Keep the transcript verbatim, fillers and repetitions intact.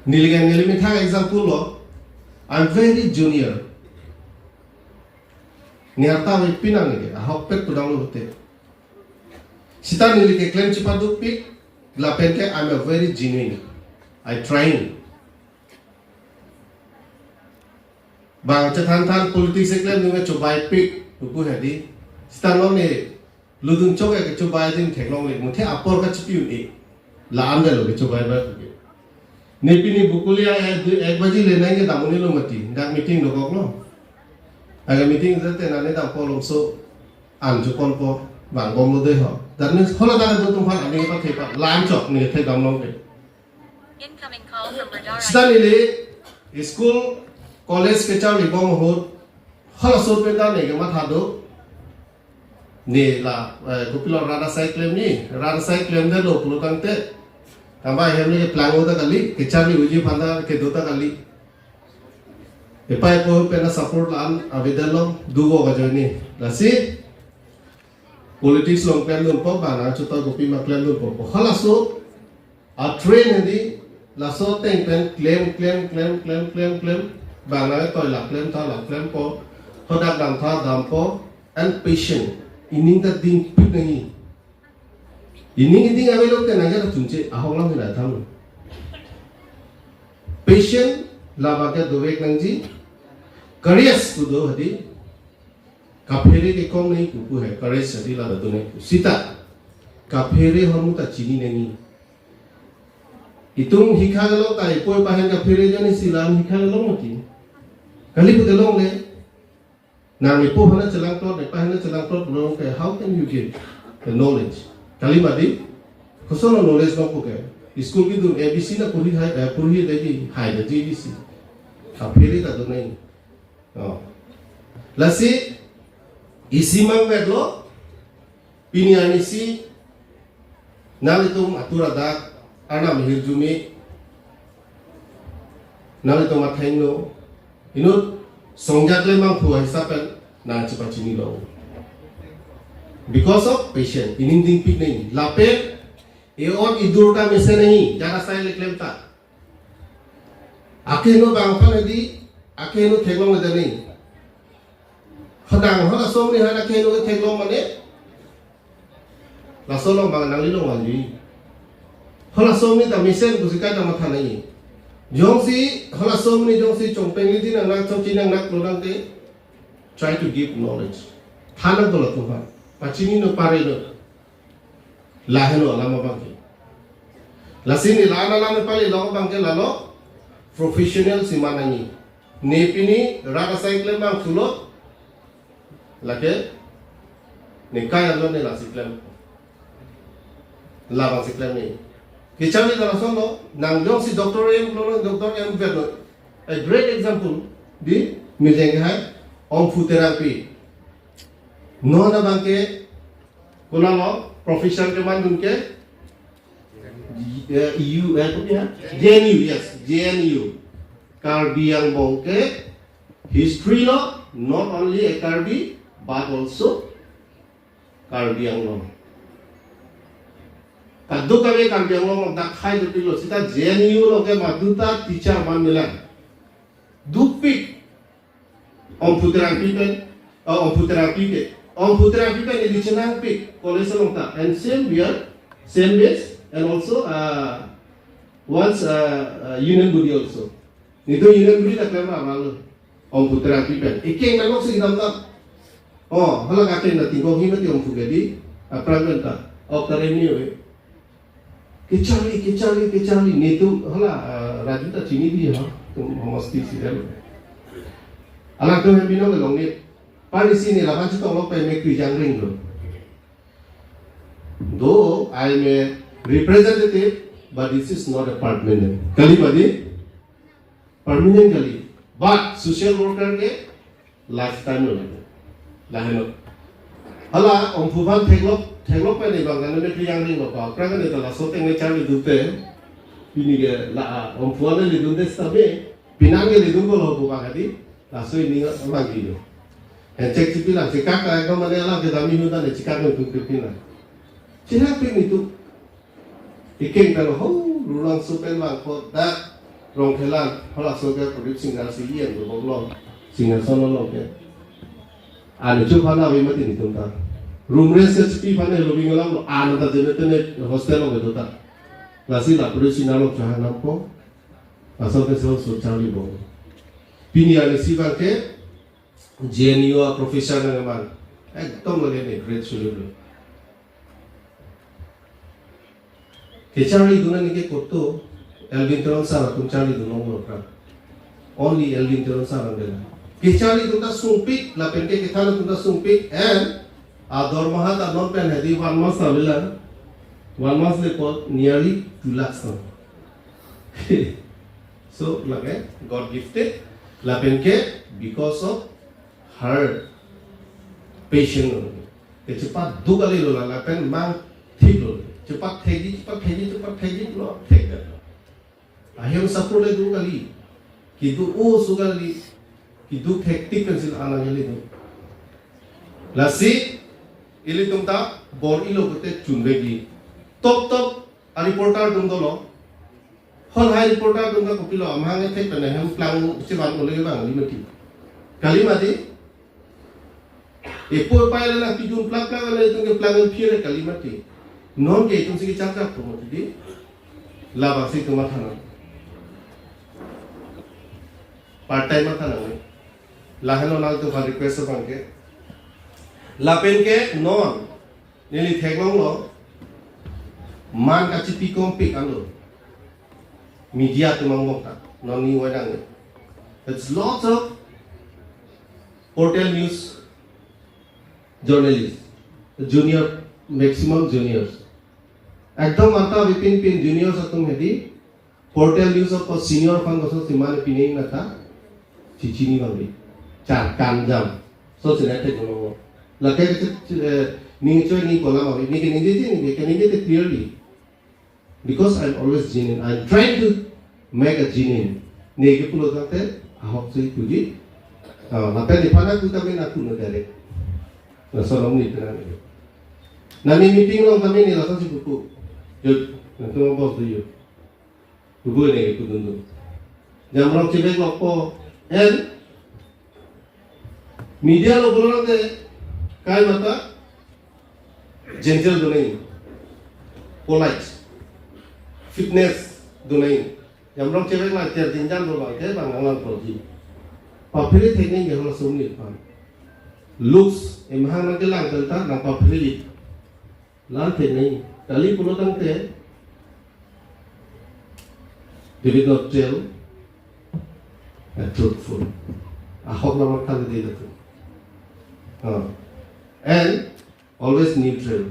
Neli ke neli methang example lo, I'm very junior. Ni arta ave pinang ni ke, ahokpet pudang lo te. Sita neli ke klem chepadukpik, lapen ke I'm a very genuine. I trying. Bang chethan than politics eklem nunge chobaipik, pupu hadi. Sita non ne ludun chok ke chobai din theklongle, muthe apor kachipi un-e. La-an dalo ke chobai ba puke. Ne pini bukulia ek, dui, ek baji le nai ke damuni lo mati, dak meeting dokok lo. Aga meeting jate nane dam kolom so an chukon po, bang bom lo de ho. That means hola dak do tum phan ani pa thepa, la-an chok ne thek damlong ke. Incoming call from Radar. Sita neli school, college kecharli bom ahut, halaso pen ta ne kematha do. Ne la, eh, kopilo rat asai klem ni, rat asai klemdetlo pulo tangte. Tamba hem ne keplang ta kali, kecharli uji aphan ta kedo ta kali. Epai po pen ta support la-an avedetlo, dugo kajoine. Lasi politics along klemdunpo, bang nangchotoi kopima klemdunpo. Halaso a-train hadi, laso ateng pen klem, klem, klem, klem, klem, klem. Bang nangtoi la klem tha, la klempo. Hadak dam tha, dampo. And patient. Ining ta dingpik nangji. Ining iding avelo ke nangja ta chunche, ahok lang hina tham. Patient, labang ke dovek nangji. Courage pu do hadi. Kaphere ke kong nangji pupu hai, courage hadi la do nangji. Sita kaphere ahormu ta chini nangji. Itum hikha kelong ta, ipoi pahen kaphere jani si la-an hikha kelong mati. Kali pu kelongle. Nang ipo aphan ta chelangklot, nepa aphan ta chelangklot, pulo ke, how can you give the knowledge? Kali mati. Koson lo knowledge long puke. School kedun A B C ta puri hai, eh, puri hai dagi, hai dagi A B C. Kaphere ta do nangji. Oh. Lasi, isi mang veklo, pini anisi, nanglitum atur adak, arnam ahirjume, nanglitum athengno, inut songja klem abangphu ahisap pen, nangchepachinilo. Because of patient, ining dingpik nangji, lapen, e-ot idur ta mesen nangji, jara sai le klem ta. Akeheno bang aphan hadi, akeheno theklong le dani. Hadang, halaso amni han akeheno theklong mane. Laso along bang nangli long anji. Halaso amni ta mesen pusi kaita matha nangji. Jongsi, halaso amni jongsi chongpeng li di nang nang chongchi nang nak lo nang te. Try to give knowledge. Thanang ko latum aphan. Pachinilo parelo. Lahelo alam abangke. Lasi ne la-an alam pali lo abangke lalo professional si man nangji. Ne pini rat asai klem abangphu lo. Lake ne kai alo ne lasi klem. Labang si klem nangji. Kecharli ta lason lo, nang jongsi doctor M lo, doctor M vet lo. A great example, di, mijeng hai, omphu therapy. Non abangke, konatlo, professor kemandun ke, eh, U, eh, kopi ha? J N U, yes, J N U. Karbi Anglong ke, history lo, not only a Karbi, but also Karbi Anglong. Kadokave Karbi Anglong dak khai dopiklo, sita J N U along ke maduta teacher man milan. Dukpik, omphu therapy pen, oh, omphu therapy ke. Omphu therapy pen ili chenangpik, college along ta. And same we are, same batch, and also, uh, once, uh, uh, Union Body also. Nelitum Union Body ta klem ra lo. Omphu therapy pen. Ekeng nangkok si kedam ta. Oh, hala kakeng na tingkong hi mati omphu ke di. Apran pen ta. Ok ta rem ni ove. Kecharli, kecharli, kecharli. Nelitum hala, ah, Raju ta chini di ha. Tum homosti si dem. Alangtum hem binong along ni. Pari si ne laban chetong lo pen me kri jang ring lo. Though I am a representative, but this is not a permanent. Kali mati? Permanent kali. But social worker ke lifetime lo lagi. Lahelo. Hala, omphu aphan theklok, theklok pen ibang kan me kri jang ring lo pa. Apran kan ita laso ateng le charli dunte. Pini ke la, omphu ale le dunte stabe. Penang ke le dun ko lo pu bang hadi. Laso ining abang ke lo. Hen chek chipi lang, chekak ta ekdom mane alam kedam inut ta ne chekak nangtum ke pina. Chekak pin itu. Ekeng ta lo ho, Rulangso pen bang ko dak. Rongkhelan, halaso ke Pradip Singhar si yen lo bok lo, Singhason lo ke. Anu chu phana ave mati nelitum ta. Room rent si chipi phana lo bing lam lo, anu ta jene tene hostel lo ke do ta. Lasi la Pradip Singhar lo chahan nampo. Asal ke so so charli bong. Pini ani si bang ke J N U a professor nangman. Ekdom lage ne great sulu. Kecharlidun nangji ke koto, Elwin Teron sir atum charlidun longlo pra. Only Elwin Teron sir ang dela. Kecharlidun ta sungpik, lapen ke kethan atum ta sungpik, and adormaha ta non pen hedi one month ta bilang. One month le kot nearly two lakhs ta. So, lake God gifted, lapen ke because of her passion only. Ke chepat duk kali lo la, lapen mang thik lo. Chepat thekji, chepat thekji, chepat thekji lo, thek det lo. Ahem sapur le duk kali. Kedo o so kali. Keduk thektik pensi la-an nangji do. Lasi, ilitum ta bor-ilo pute chunvekji. Top top a reporter atum dolo. Hol hai reporter atum ta kopilo, amahang ethek pen hem plang chevan ole bang kali mati. Kali mati. Epo pai le nangpidun plak plak le itum ke plang phir kali mati. Non ke itum si kechak chak promo di. Labang si itum matha nang. Part time matha nang. Lahenlo nangtum aphan request abang ke. Lapen ke non neli theklonglo, man kachipikompik alo. Media atum angbong ta, non ni wadang ni. It's lots of portal news journalists, junior, maximum juniors. Ekdom warta avepin pin juniors atum hedi, portal news of senior aphan koson si mane pining nata, chichini bang di. Char kanjam. So sila te jono. Lake ke, eh, ning choi ni kolam avi, ni ke ning je ni ke ning je te clearly. Because I'm always genuine. I'm trying to make a genuine. Ne ke pulo tangte, ahok si puji. Ah, lapen di pana tu kami na tu na direct. Na solom ni pina ni. Na ni meeting long kami ni langsung si buku. Yuk, nanti mau bos tu yuk. Bubu ne ke kudun tu. Jamrong chibek lokpo. And media lo pulo tangte, kai mata, gentle do nangji, polite, fitness do nangji. Jamrong chebek la ter jinjan do bang ke bang nang lang proji. Paphere thek nangji halaso a-news aphan. Looks, emahang nangkelang pen ta nang paphere ji. La-an thek nangji. Kali pulo tangte, they will not tell a truthful. Ahok lamang kali de tu. Ah. And always neutral.